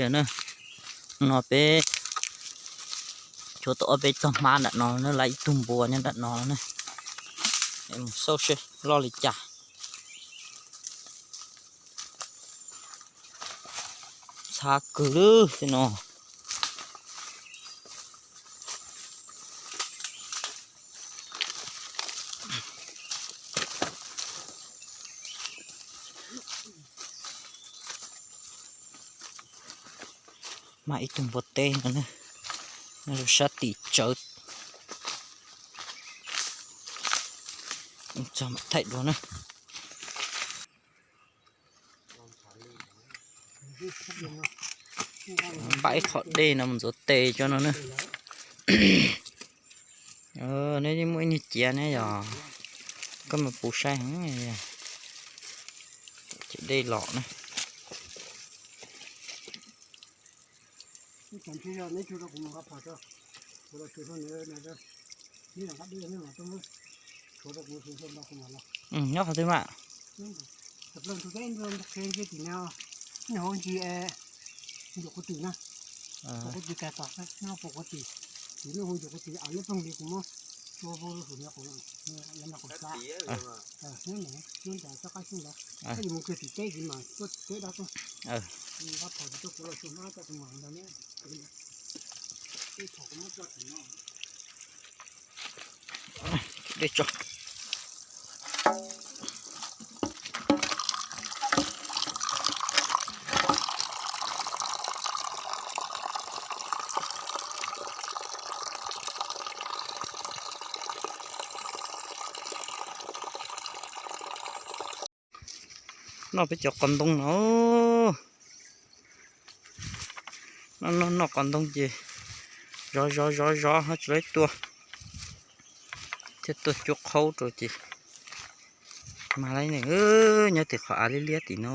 Na, no peb tshuav tau ob peb txoj hmab nram no na, lawv ib tug npua nyob nram no na. Mus xauj seb loj li cas. Txhab kawg lawm tej no. Mas ib tug npua teb no, sab tim tsawv. Txog mam thaij dua na. Npaj ib qho dej no mus ntxuav tes tso no na. Neb muaj ib niag ciav ne yog, koj mus puv saib heev, ces dej los na. Nyob qhov twg mas? Tim no, nws hauv ntsis, ncuav kuv tim na. Kuv tim kag tod, nws hauv kuv tim, tim nws hauv ncuav kuv tim, neb pheej li kuv muab tua ua lub hum no, kuv, nyob no kuv xav, nyob no, nyob nram txoj qab xyoob ntawd, koj yuav mus kiag tim teb kiag mas tuaj tim teb dab tuaj. Nws ua thaum tuaj kuv los xyuas hmab rau kuv mam ntag ne. Ib thaum kuv muab tso tim no. Dej tso. Noj peb cov qos ntoo no. Noj noj noj qos ntoo ces zov zov zov zov ho tsis laib tua, thiaj tuaj cuab qhaub rau ces mag laib ne. Nyob tim qhov av liab liab tim no.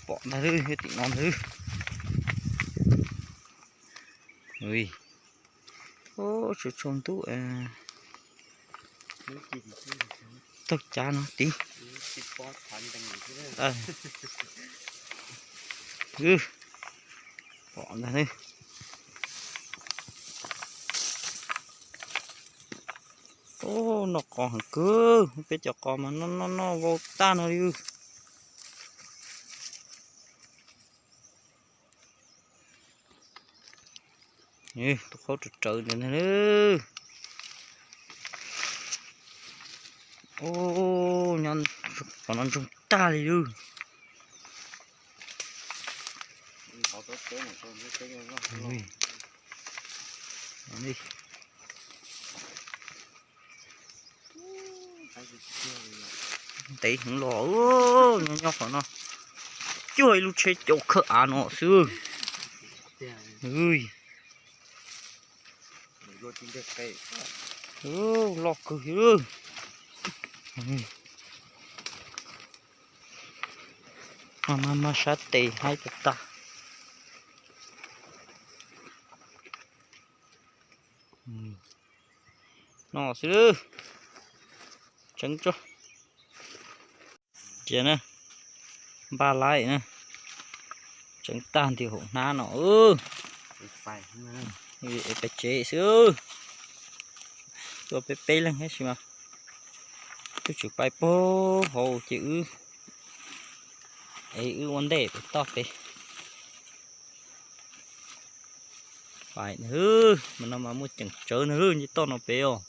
Pom ntag, tim no ntag. Tsaus tsaus ntuj, taug cav no tid. Pom ntag. Noj qos heev kawg, peb cov qos mas noj noj noj vau tag no li. Tus qhaub rawv rawv ntawd na. Nyob qhov no ntsoog tag li lawm. Ntev heev los, nyob nyob qhov no cuag ib lub tsheb caum khawb av no xwb. Loj kawg li. Mas mas sab tes haib tag tag. No xwb, tseev tso. Cia na, npaj laib na, tseev tag nti hauv hnab no. Es pais tsev xwb, tuaj peb peb leeg tab sis mas twb tsis pais puag hauv ces wb, es wb ua ntej pem toj pem. Pais na, mas no mas muaj ceem tsawv na, nce toj no pem os.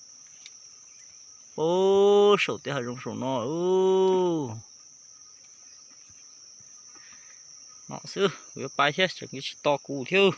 Puag saum tej hav zoov saum no. No xwb, kuv yuav pais thiab tseem tsis tos kuv thiab.